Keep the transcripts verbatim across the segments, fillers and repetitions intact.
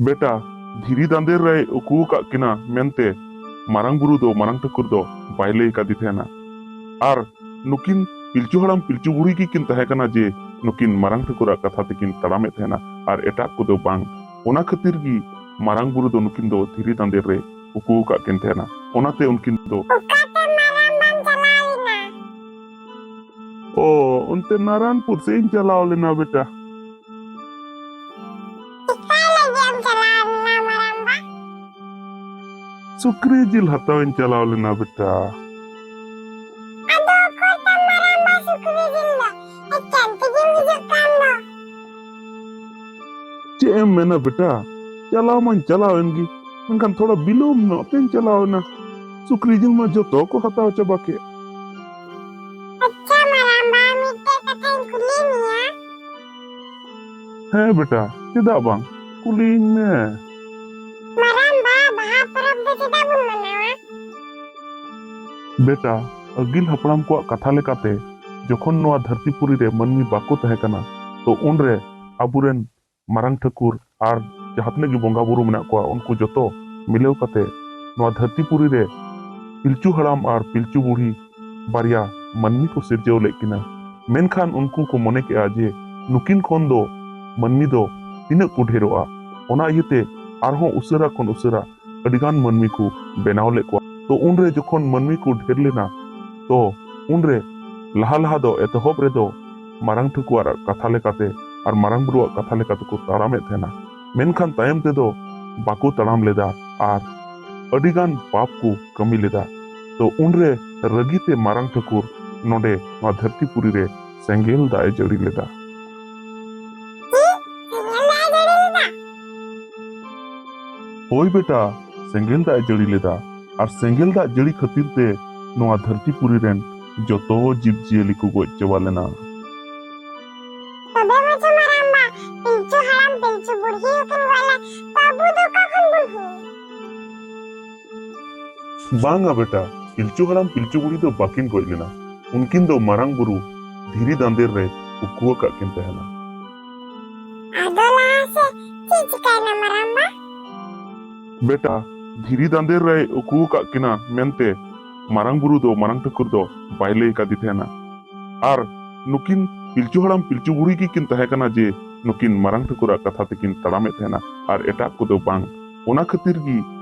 ᱵᱮᱴᱟ, ᱫᱷᱤᱨᱤ ᱫᱟᱸᱫᱮᱨ ᱨᱮᱭ ᱩᱠᱩ ᱟᱠᱟᱫ ᱠᱤᱱᱟ ᱢᱮᱱᱛᱮ ᱢᱟᱨᱟᱝ ᱵᱩᱨᱩ ᱫᱚ ᱢᱟᱨᱟᱝ ᱴᱷᱟᱹᱠᱩᱨ ᱫᱚ ᱵᱟᱭ ᱞᱟᱹᱭ ᱟᱠᱟᱫᱮ ᱛᱟᱦᱮᱱᱟ᱾ ᱟᱨ ᱱᱩᱠᱤᱱ ᱯᱤᱞᱪᱩ ᱦᱟᱲᱟᱢ ᱯᱤᱞᱪᱩ ᱵᱩᱲᱦᱤ ᱜᱮᱠᱤᱱ ᱛᱟᱦᱮᱸ ᱠᱟᱱᱟ ᱡᱮ ᱱᱩᱠᱤᱱ ᱢᱟᱨᱟᱝ ᱴᱷᱟᱹᱠᱩᱨᱟᱜ ᱠᱟᱛᱷᱟ ᱛᱮᱠᱤᱱ ᱛᱟᱲᱟᱢᱮᱫ ᱛᱟᱦᱮᱱᱟ ᱟᱨ ᱮᱴᱟᱜ ᱠᱚᱫᱚ ᱵᱟᱝ᱾ ᱚᱱᱟ ᱠᱷᱟᱹᱛᱤᱨ ᱜᱮ ᱢᱟᱨᱟᱝ ᱵᱩᱨᱩ ᱫᱚ ᱱᱩᱠᱤᱱ ᱫᱚ ᱫᱷᱤᱨᱤ ᱫᱟᱸᱫᱮᱨ ᱨᱮ ᱩᱠᱩ ᱟᱠᱟᱫ ᱠᱤᱱ ᱛᱟᱦᱮᱱᱟ᱾ ᱚᱱᱟᱛᱮ ᱩᱱᱠᱤᱱ ᱫᱚ ᱚᱠᱟᱛᱮ ᱢᱟᱨᱟᱝ ᱵᱟᱢ ᱪᱟᱞᱟᱣ ᱞᱮᱱᱟ? ᱚ, ᱚᱱᱛᱮ ᱱᱟᱨᱟᱱᱯᱩᱨ ᱥᱮᱫ ᱤᱧ ᱪᱟᱞᱟᱣ ᱞᱮᱱᱟ ᱵᱮᱴᱟ᱾ ᱪᱮᱠᱟ ᱞᱟᱹᱜᱤᱫ ᱮᱢ ᱪᱟᱞᱟᱣ ᱞᱮᱱᱟ ᱢᱟᱨᱟᱝᱵᱟ? ᱥᱩᱠᱨᱤ ᱡᱤᱞ ᱦᱟᱛᱟᱣ ᱤᱧ ᱪᱟᱞᱟᱣ ᱞᱮᱱᱟ ᱵᱮᱴᱟ᱾ ᱟᱫᱚ ᱚᱠᱚᱭ ᱛᱟᱢ ᱢᱟᱨᱟᱝᱵᱟ ᱥᱩᱠᱨᱤ ᱡᱤᱞ ᱫᱚ? ᱮᱠᱮᱱ ᱛᱮᱜᱮᱢ ᱦᱤᱡᱩᱜ ᱠᱟᱱ ᱫᱚ᱾ ᱪᱮᱫ ᱮᱢ ᱢᱮᱱᱟ ᱵᱮᱴᱟ, ᱪᱟᱞᱟᱣ ᱢᱟᱧ ᱪᱟᱞᱟᱣ ᱮᱱ ᱜᱮ, ᱢᱮᱱᱠᱷᱟᱱ ᱛᱷᱚᱲᱟ ᱵᱤᱞᱚᱢ ᱧᱚᱜ ᱛᱮᱧ ᱪᱟᱞᱟᱣ ᱮᱱᱟ᱾ ᱥᱩᱠᱨᱤ ᱡᱤᱞ ᱢᱟ ᱡᱚᱛᱚ ᱠᱚ ᱦᱟᱛᱟᱣ ᱪᱟᱵᱟ ᱠᱮᱫ᱾ ᱟᱪᱪᱷᱟ ᱢᱟᱨᱟᱝᱵᱟ, ᱢᱤᱫᱴᱮᱡ ᱠᱟᱛᱷᱟᱧ ᱠᱩᱞᱤ ᱢᱮᱭᱟ᱾ ᱦᱮᱸ ᱵᱮᱴᱟ, ᱪᱮᱫᱟᱜ ᱵᱟᱝ, ᱠᱩᱞᱤᱭᱤᱧ ᱢᱮ᱾ ᱢᱟᱨᱟᱝᱵᱟ, ᱵᱟᱦᱟ ᱯᱚᱨᱚᱵᱽ ᱫᱚ ᱪᱮᱫᱟᱜ ᱵᱚᱱ ᱢᱟᱱᱟᱣᱟ? ᱵᱮᱴᱟ, ᱟᱹᱜᱤᱞ ᱦᱟᱯᱲᱟᱢ ᱠᱚᱣᱟᱜ ᱠᱟᱛᱷᱟ ᱞᱮᱠᱟᱛᱮ, ᱡᱚᱠᱷᱚᱱ ᱱᱚᱣᱟ ᱫᱷᱟᱹᱨᱛᱤ ᱯᱩᱨᱤ ᱨᱮ ᱢᱟᱹᱱᱢᱤ ᱵᱟᱠᱚ ᱛᱟᱦᱮᱸ ᱠᱟᱱᱟ, ᱛᱚ ᱩᱱᱨᱮ ᱟᱵᱚᱨᱮᱱ ᱢᱟᱨᱟᱝ ᱴᱷᱟᱹᱠᱩᱨ ᱟᱨ ᱡᱟᱦᱟᱸ ᱛᱤᱱᱟᱹᱜ ᱜᱮ ᱵᱚᱸᱜᱟ ᱵᱩᱨᱩ ᱢᱮᱱᱟᱜ ᱠᱚᱣᱟ, ᱩᱱᱠᱩ ᱡᱚᱛᱚ ᱢᱤᱞᱟᱹᱣ ᱠᱟᱛᱮ ᱱᱚᱣᱟ ᱫᱷᱟᱹᱨᱛᱤ ᱯᱩᱨᱤ ᱨᱮ ᱯᱤᱞᱪᱩ ᱦᱟᱲᱟᱢ ᱟᱨ ᱯᱤᱞᱪᱩ ᱵᱩᱲᱦᱤ ᱵᱟᱨᱭᱟ ᱢᱟᱹᱱᱢᱤ ᱠᱚ ᱥᱤᱨᱡᱟᱹᱣ ᱞᱮᱫ ᱠᱤᱱᱟ᱾ ᱢᱮᱱᱠᱷᱟᱱ ᱩᱱᱠᱩ ᱠᱚ ᱢᱚᱱᱮ ᱠᱮᱜᱼᱟ ᱡᱮ ᱱᱩᱠᱤᱱ ᱠᱷᱚᱱ ᱫᱚ ᱢᱟᱹᱱᱢᱤ ᱫᱚ ᱛᱤᱱᱟᱹᱜ ᱠᱚ ᱰᱷᱮᱨᱚᱜᱼᱟ᱾ ᱚᱱᱟ ᱤᱭᱟᱹᱛᱮ ᱟᱨᱦᱚᱸ ᱩᱥᱟᱹᱨᱟ ᱠᱷᱚᱱ ᱩᱥᱟᱹᱨᱟ ᱟᱹᱰᱤᱜᱟᱱ ᱢᱟᱹᱱᱢᱤ ᱠᱚ ᱵᱮᱱᱟᱣ ᱞᱮᱫ ᱠᱚᱣᱟ᱾ ᱛᱚ ᱩᱱᱨᱮ ᱡᱚᱠᱷᱚᱱ ᱢᱟᱹᱱᱢᱤ ᱠᱚ ᱰᱷᱮᱨ ᱞᱮᱱᱟ, ᱛᱚ ᱩᱱᱨᱮ ᱞᱟᱦᱟ ᱞᱟᱦᱟ ᱫᱚ ᱮᱛᱚᱦᱚᱵ ᱨᱮᱫᱚ ᱢᱟᱨᱟᱝ ᱴᱷᱟᱹᱠᱩᱨᱟᱜ ᱠᱟᱛᱷᱟ ᱞᱮᱠᱟᱛᱮ ᱟᱨ ᱢᱟᱨᱟᱝ ᱵᱩᱨᱩᱣᱟᱜ ᱠᱟᱛᱷᱟ ᱞᱮᱠᱟ ᱛᱮᱠᱚ ᱛᱟᱲᱟᱢᱮᱫ ᱛᱟᱦᱮᱱᱟ, ᱢᱮᱱᱠᱷᱟᱱ ᱛᱟᱭᱚᱢ ᱛᱮᱫᱚ ᱵᱟᱠᱚ ᱛᱟᱲᱟᱢ ᱞᱮᱫᱟ ᱟᱨ ᱟᱹᱰᱤᱜᱟᱱ ᱯᱟᱯ ᱠᱚ ᱠᱟᱹᱢᱤ ᱞᱮᱫᱟ᱾ ᱛᱚ ᱩᱱᱨᱮ ᱨᱟᱹᱜᱤ ᱛᱮ ᱢᱟᱨᱟᱝ ᱴᱷᱟᱹᱠᱩᱨ ᱱᱚᱰᱮ ᱱᱚᱣᱟ ᱫᱷᱟᱹᱨᱛᱤ ᱯᱩᱨᱤ ᱨᱮ ᱥᱮᱸᱜᱮᱞ ᱫᱟᱜ ᱮ ᱡᱟᱹᱲᱤ ᱞᱮᱫᱟ᱾ ᱪᱮᱫ? ᱥᱮᱸᱜᱮᱞ ᱫᱟᱜ ᱮ ᱡᱟᱹᱲᱤ ᱞᱮᱫᱟ? ᱦᱳᱭ ᱵᱮᱴᱟ, ᱥᱮᱸᱜᱮᱞ ᱫᱟᱜ ᱮ ᱡᱟᱹᱲᱤ ᱞᱮᱫᱟ᱾ ᱟᱨ ᱥᱮᱸᱜᱮᱞ ᱫᱟᱜ ᱡᱟᱹᱲᱤ ᱠᱷᱟᱹᱛᱤᱨ ᱛᱮ ᱱᱚᱣᱟ ᱫᱷᱟᱹᱨᱛᱤ ᱯᱩᱨᱤ ᱨᱮᱱ ᱡᱚᱛᱚ ᱡᱤᱵᱽ ᱡᱤᱭᱟᱹᱞᱤ ᱠᱚ ᱜᱚᱡ ᱪᱟᱵᱟ ᱞᱮᱱᱟ᱾ ᱛᱚᱵᱮ ᱢᱟᱪᱚ ᱢᱟᱨᱟᱝᱵᱟ, ᱯᱤᱞᱪᱩ ᱦᱟᱲᱟᱢ ᱯᱤᱞᱪᱩ ᱵᱩᱲᱦᱤ ᱦᱚᱸᱠᱤᱱ ᱜᱚᱡ ᱞᱮᱱ, ᱛᱚ ᱟᱵᱚ ᱫᱚ ᱚᱠᱟ ᱠᱷᱚᱱ ᱵᱚᱱ ᱦᱩᱭ? ᱵᱟᱝᱟ ᱵᱮᱴᱟ, ᱯᱤᱞᱪᱩ ᱦᱟᱲᱟᱢ ᱯᱤᱞᱪᱩ ᱵᱩᱲᱦᱤ ᱫᱚ ᱵᱟᱹᱠᱤᱱ ᱜᱚᱡ ᱞᱮᱱᱟ᱾ ᱩᱱᱠᱤᱱ ᱫᱚ ᱢᱟᱨᱟᱝ ᱵᱩᱨᱩ ᱫᱷᱤᱨᱤ ᱫᱟᱸᱫᱮᱨ ᱨᱮ ᱩᱠᱩ ᱟᱠᱟᱫ ᱠᱤᱱ ᱛᱟᱦᱮᱱᱟ᱾ ᱟᱫᱚ ᱞᱟᱦᱟ ᱥᱮᱫ ᱪᱮᱫ ᱪᱤᱠᱟᱹᱭᱮᱱᱟ ᱢᱟᱨᱟᱝᱵᱟ? ᱵᱮᱴᱟ, ᱫᱷᱤᱨᱤ ᱫᱟᱸᱫᱮᱨ ᱨᱮᱭ ᱩᱠᱩ ᱟᱠᱟᱫ ᱠᱤᱱᱟ ᱢᱮᱱᱛᱮ ᱢᱟᱨᱟᱝ ᱵᱩᱨᱩ ᱫᱚ ᱢᱟᱨᱟᱝ ᱴᱷᱟᱹᱠᱩᱨ ᱫᱚ ᱵᱟᱭ ᱞᱟᱹᱭ ᱟᱠᱟᱫᱮ ᱛᱟᱦᱮᱱᱟ᱾ ᱟᱨ ᱱᱩᱠᱤᱱ ᱯᱤᱞᱪᱩ ᱦᱟᱲᱟᱢ ᱯᱤᱞᱪᱩ ᱵᱩᱲᱦᱤ ᱜᱮᱠᱤᱱ ᱛᱟᱦᱮᱸ ᱠᱟᱱᱟ ᱡᱮ ᱱᱩᱠᱤᱱ ᱢᱟᱨᱟᱝ ᱴᱷᱟᱹᱠᱩᱨᱟᱜ ᱠᱟᱛᱷᱟ ᱛᱮᱠᱤᱱ ᱛᱟᱲᱟᱢᱮᱫ ᱛᱟᱦᱮᱱᱟ ᱟᱨ ᱮᱴᱟᱜ ᱠᱚᱫᱚ ᱵᱟᱝ᱾ ᱚᱱᱟ ᱠᱷᱟᱹᱛᱤᱨ ᱜᱮ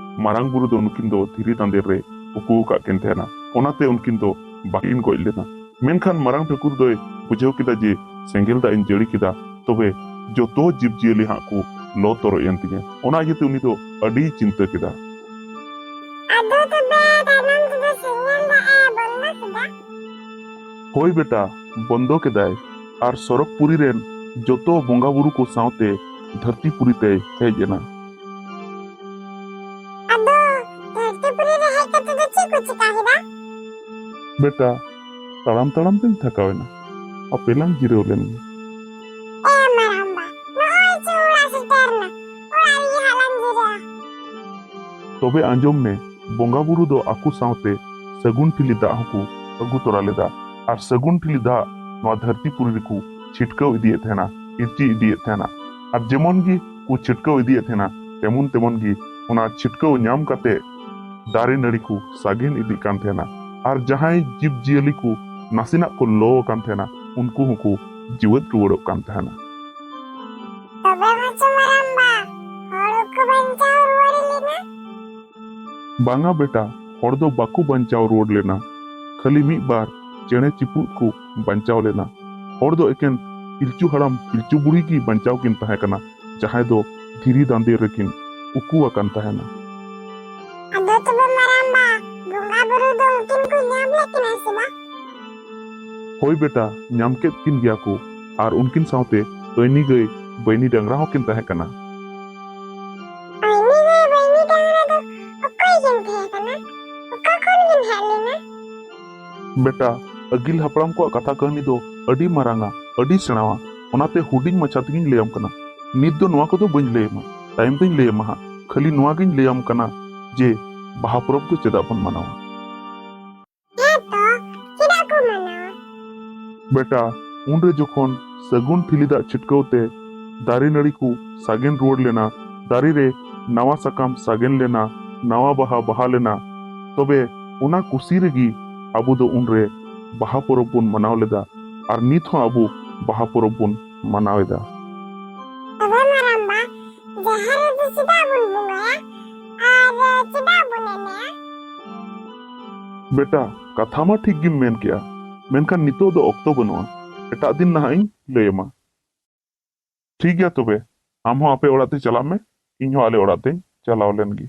ᱢᱟᱨᱟᱝ ᱵᱩᱨᱩ ᱫᱚ ᱱᱩᱠᱤᱱ ᱫᱚ ᱫᱷᱤᱨᱤ ᱫᱟᱸᱫᱮᱨ ᱨᱮ ᱩᱠᱩ ᱟᱠᱟᱫ ᱠᱤᱱ ᱛᱟᱦᱮᱱᱟ᱾ ᱚᱱᱟᱛᱮ ᱩᱱᱠᱤᱱ ᱫᱚ ᱵᱟᱹᱠᱤᱱ ᱜᱚᱡ ᱞᱮᱱᱟ᱾ ᱢᱮᱱᱠᱷᱟᱱ ᱢᱟᱨᱟᱝ ᱴᱷᱟᱹᱠᱩᱨ ᱫᱚᱭ ᱵᱩᱡᱷᱟᱹᱣ ᱠᱮᱫᱟ ᱡᱮ ᱥᱮᱸᱜᱮᱞ ᱫᱟᱜ ᱤᱧ ᱡᱟᱹᱲᱤ ᱠᱮᱫᱟ, ᱛᱚᱵᱮ ᱡᱚᱛᱚ ᱡᱤᱵᱽ ᱡᱤᱭᱟᱹᱞᱤ ᱦᱟᱸᱜ ᱠᱚ ᱞᱚ ᱛᱚᱨᱚᱡ ᱮᱱ ᱛᱤᱧᱟ᱾ ᱚᱱᱟ ᱤᱭᱟᱹᱛᱮ ᱩᱱᱤ ᱫᱚ ᱟᱹᱰᱤᱭ ᱪᱤᱱᱛᱟᱹ ᱠᱮᱫᱟ᱾ ᱟᱫᱚ ᱛᱚᱵᱮ ᱛᱟᱭᱱᱚᱢ ᱛᱮᱫᱚ ᱥᱮᱸᱜᱮᱞ ᱫᱟᱜ ᱮ ᱵᱚᱱᱫᱚ ᱠᱮᱫᱟ? ᱦᱳᱭ ᱵᱮᱴᱟ, ᱵᱚᱱᱫᱚ ᱠᱮᱫᱟᱭ᱾ ᱟᱨ ᱥᱚᱨᱚᱜᱽᱯᱩᱨᱤ ᱨᱮᱱ ᱡᱚᱛᱚ ᱵᱚᱸᱜᱟ ᱵᱩᱨᱩ ᱠᱚ ᱥᱟᱶᱛᱮ ᱫᱷᱟᱹᱨᱛᱤᱯᱩᱨᱤ ᱛᱮᱭ ᱦᱮᱡ ᱮᱱᱟ᱾ ᱟᱫᱚ ᱫᱷᱟᱹᱨᱛᱤᱯᱩᱨᱤ ᱨᱮ ᱦᱮᱡ ᱠᱟᱛᱮ ᱫᱚ ᱪᱮᱫ ᱠᱚ ᱪᱤᱠᱟ ᱠᱮᱫᱟ? ᱵᱮᱴᱟ, ᱛᱟᱲᱟᱢ ᱛᱟᱲᱟᱢ ᱛᱮᱧ ᱛᱷᱟᱠᱟᱣ ᱮᱱᱟ᱾ ᱟᱯᱮ ᱞᱟᱝ ᱡᱤᱨᱟᱹᱣ ᱞᱮᱱ ᱜᱮ᱾ ᱮ ᱢᱟᱨᱟᱝᱵᱟ, ᱱᱚᱜᱼᱚᱭ ᱪᱚ ᱚᱲᱟᱜ ᱥᱮᱴᱮᱨ ᱮᱱᱟ᱾ ᱚᱲᱟᱜ ᱨᱮᱜᱮ ᱦᱟᱸᱜ ᱞᱟᱝ ᱡᱤᱨᱟᱹᱜᱼᱟ᱾ ᱛᱚᱵᱮ ᱟᱸᱡᱚᱢ ᱢᱮ, ᱵᱚᱸᱜᱟ ᱵᱩᱨᱩ ᱫᱚ ᱟᱠᱚ ᱥᱟᱶᱛᱮ ᱥᱟᱹᱜᱩᱱ ᱴᱷᱤᱞᱤ ᱫᱟᱜ ᱦᱚᱸᱠᱚ ᱟᱹᱜᱩ ᱛᱚᱨᱟ ᱞᱮᱫᱟ᱾ ᱟᱨ ᱥᱟᱹᱜᱩᱱ ᱴᱷᱤᱞᱤ ᱫᱟᱜ ᱱᱚᱣᱟ ᱫᱷᱟᱹᱨᱛᱤ ᱯᱩᱨᱤ ᱨᱮᱠᱚ ᱪᱷᱤᱴᱠᱟᱹᱣ ᱤᱫᱤᱭᱮᱫ ᱛᱟᱦᱮᱱᱟ, ᱤᱨᱪᱤ ᱤᱫᱤᱭᱮᱫ ᱛᱟᱦᱮᱱᱟ᱾ ᱟᱨ ᱡᱮᱢᱚᱱ ᱜᱮ ᱠᱚ ᱪᱷᱤᱴᱠᱟᱹᱣ ᱤᱫᱤᱭᱮᱫ ᱛᱟᱦᱮᱱᱟ, ᱛᱮᱢᱚᱱ ᱛᱮᱢᱚᱱ ᱜᱮ ᱚᱱᱟ ᱪᱷᱤᱴᱠᱟᱹᱣ ᱧᱟᱢ ᱠᱟᱛᱮ ᱫᱟᱨᱮ ᱱᱟᱹᱲᱤ ᱠᱚ ᱥᱟᱜᱮᱱ ᱤᱫᱤᱜ ᱠᱟᱱ ᱛᱟᱦᱮᱱᱟ᱾ ᱟᱨ ᱡᱟᱦᱟᱸᱭ ᱡᱤᱵᱽ ᱡᱤᱭᱟᱹᱞᱤ ᱠᱚ ᱱᱟᱥᱮᱱᱟᱜ ᱠᱚ ᱞᱚ ᱟᱠᱟᱱ ᱛᱟᱦᱮᱱᱟ, ᱩᱱᱠᱩ ᱦᱚᱸᱠᱚ ᱡᱤᱣᱮᱫ ᱨᱩᱣᱟᱹᱲᱚᱜ ᱠᱟᱱ ᱛᱟᱦᱮᱱᱟ᱾ ᱛᱚᱵᱮ ᱢᱟᱪᱚ ᱢᱟᱨᱟᱝᱵᱟ, ᱦᱚᱲ ᱠᱚ ᱵᱟᱧᱪᱟᱣ ᱨᱩᱣᱟᱹᱲ ᱞᱮᱱᱟ? ᱵᱟᱝᱟ ᱵᱮᱴᱟ, ᱦᱚᱲ ᱫᱚ ᱵᱟᱠᱚ ᱵᱟᱧᱪᱟᱣ ᱨᱩᱣᱟᱹᱲ ᱞᱮᱱᱟ᱾ ᱠᱷᱟᱹᱞᱤ ᱢᱤᱫ ᱵᱟᱨ ᱪᱮᱬᱮ ᱪᱤᱯᱨᱩᱫ ᱠᱚ ᱵᱟᱧᱪᱟᱣ ᱞᱮᱱᱟ᱾ ᱦᱚᱲ ᱫᱚ ᱮᱠᱮᱱ ᱯᱤᱞᱪᱩ ᱦᱟᱲᱟᱢ ᱯᱤᱞᱪᱩ ᱵᱩᱲᱦᱤ ᱜᱮ ᱵᱟᱧᱪᱟᱣ ᱠᱤᱱ ᱛᱟᱦᱮᱸ ᱠᱟᱱᱟ, ᱡᱟᱦᱟᱸᱭ ᱫᱚ ᱫᱷᱤᱨᱤ ᱫᱟᱸᱫᱮ ᱨᱮᱠᱤᱱ ᱩᱠᱩ ᱟᱠᱟᱱ ᱛᱟᱦᱮᱱᱟ᱾ ᱟᱫᱚ ᱛᱚᱵᱮ ᱢᱟᱨᱟᱝᱵᱟ, ᱵᱚᱸᱜᱟ ᱵᱩᱨᱩ ᱫᱚ ᱩᱱᱠᱤᱱ ᱠᱚ ᱧᱟᱢ ᱞᱮᱫ ᱠᱤᱱᱟ ᱥᱮ ᱵᱟᱝ? ᱦᱳᱭ ᱵᱮᱴᱟ, ᱧᱟᱢ ᱠᱮᱫ ᱠᱤᱱ ᱜᱮᱭᱟ ᱠᱚ᱾ ᱟᱨ ᱩᱱᱠᱤᱱ ᱥᱟᱶᱛᱮ ᱛᱟᱹᱭᱱᱤ ᱜᱟᱹᱭ, ᱵᱟᱹᱭᱱᱤ ᱰᱟᱝᱨᱟ ᱦᱚᱸᱠᱤᱱ ᱛᱟᱦᱮᱸ ᱠᱟᱱᱟ᱾ ᱵᱟᱹᱭᱱᱤ ᱜᱟᱹᱭ, ᱵᱟᱹᱭᱱᱤ ᱰᱟᱝᱨᱟ ᱫᱚ ᱚᱠᱚᱭ ᱠᱤᱱ ᱛᱟᱦᱮᱸ ᱠᱟᱱᱟ? ᱚᱠᱟ ᱠᱷᱚᱱ ᱠᱤᱱ ᱦᱮᱡ ᱞᱮᱱᱟ? ᱵᱮᱴᱟ, ᱟᱹᱜᱤᱞ ᱦᱟᱯᱲᱟᱢ ᱠᱚᱣᱟᱜ ᱠᱟᱛᱷᱟ ᱠᱟᱹᱦᱱᱤ ᱫᱚ ᱟᱹᱰᱤ ᱢᱟᱨᱟᱝᱟ, ᱟᱹᱰᱤ ᱥᱮᱬᱟᱣᱟ᱾ ᱚᱱᱟᱛᱮ ᱦᱩᱰᱤᱧ ᱢᱟᱪᱷᱟ ᱛᱮᱜᱤᱧ ᱞᱟᱹᱭᱟᱢ ᱠᱟᱱᱟ᱾ ᱱᱤᱛ ᱫᱚ ᱱᱚᱣᱟ ᱠᱚᱫᱚ ᱵᱟᱹᱧ ᱞᱟᱹᱭ ᱟᱢᱟ, ᱛᱟᱭᱚᱢ ᱛᱮᱧ ᱞᱟᱹᱭ ᱟᱢᱟ ᱦᱟᱸᱜ᱾ ᱠᱷᱟᱹᱞᱤ ᱱᱚᱣᱟ ᱜᱤᱧ ᱞᱟᱹᱭᱟᱢ ᱠᱟᱱᱟ ᱡᱮ ᱵᱟᱦᱟ ᱯᱚᱨᱚᱵᱽ ᱫᱚ ᱪᱮᱫᱟᱜ ᱵᱚᱱ ᱢᱟᱱᱟᱣᱟ? ᱦᱮᱸ ᱛᱚ, ᱪᱮᱫᱟᱜ ᱠᱚ ᱢᱟᱱᱟᱣᱟ? ᱵᱮᱴᱟ, ᱩᱱᱨᱮ ᱡᱚᱠᱷᱚᱱ ᱥᱟᱹᱜᱩᱱ ᱴᱷᱤᱞᱤ ᱫᱟᱜ ᱪᱷᱤᱴᱠᱟᱹᱣ ᱛᱮ ᱫᱟᱨᱮ ᱱᱟᱹᱲᱤ ᱠᱚ ᱥᱟᱜᱮᱱ ᱨᱩᱣᱟᱹᱲ ᱞᱮᱱᱟ, ᱫᱟᱨᱮ ᱨᱮ ᱱᱟᱣᱟ ᱥᱟᱠᱟᱢ ᱥᱟᱜᱮᱱ ᱞᱮᱱᱟ, ᱱᱟᱣᱟ ᱵᱟᱦᱟ ᱵᱟᱦᱟ ᱞᱮᱱᱟ᱾ ᱛᱚᱵᱮ ᱚᱱᱟ ᱠᱩᱥᱤ ᱨᱮᱜᱮ ᱟᱵᱚ ᱫᱚ ᱩᱱᱨᱮ ᱵᱟᱦᱟ ᱯᱚᱨᱚᱵᱽ ᱵᱚᱱ ᱢᱟᱱᱟᱣ ᱞᱮᱫᱟ᱾ ᱟᱨ ᱱᱤᱛ ᱦᱚᱸ ᱟᱵᱚ ᱵᱟᱦᱟ ᱯᱚᱨᱚᱵᱽ ᱵᱚᱱ ᱢᱟᱱᱟᱣ ᱮᱫᱟ᱾ ᱛᱚᱵᱮ ᱢᱟᱨᱟᱝᱵᱟ, ᱡᱟᱦᱮᱨ ᱨᱮᱫᱚ ᱪᱮᱫᱟᱜ ᱵᱚᱱ ᱵᱚᱸᱜᱟᱭᱟ ᱟᱨ ᱪᱮᱫᱟᱜ ᱵᱚᱱ ᱮᱱᱮᱡᱼᱟ? ᱵᱮᱴᱟ, ᱠᱟᱛᱷᱟ ᱢᱟ ᱴᱷᱤᱠ ᱜᱮᱢ ᱢᱮᱱ ᱠᱮᱜᱼᱟ, ᱢᱮᱱᱠᱷᱟᱱ ᱱᱤᱛᱚᱜ ᱫᱚ ᱚᱠᱛᱚ ᱵᱟᱹᱱᱩᱜᱼᱟ, ᱮᱴᱟᱜ ᱫᱤᱱ ᱱᱟᱦᱟᱜ ᱤᱧ ᱞᱟᱹᱭ ᱟᱢᱟ᱾ ᱴᱷᱤᱠ ᱜᱮᱭᱟ ᱛᱚᱵᱮ, ᱟᱢ ᱦᱚᱸ ᱟᱯᱮ ᱚᱲᱟᱜ ᱛᱮ ᱪᱟᱞᱟᱜ ᱢᱮ, ᱤᱧ ᱦᱚᱸ ᱟᱞᱮ ᱚᱲᱟᱜ ᱛᱮᱧ ᱪᱟᱞᱟᱣ ᱞᱮᱱ ᱜᱮ᱾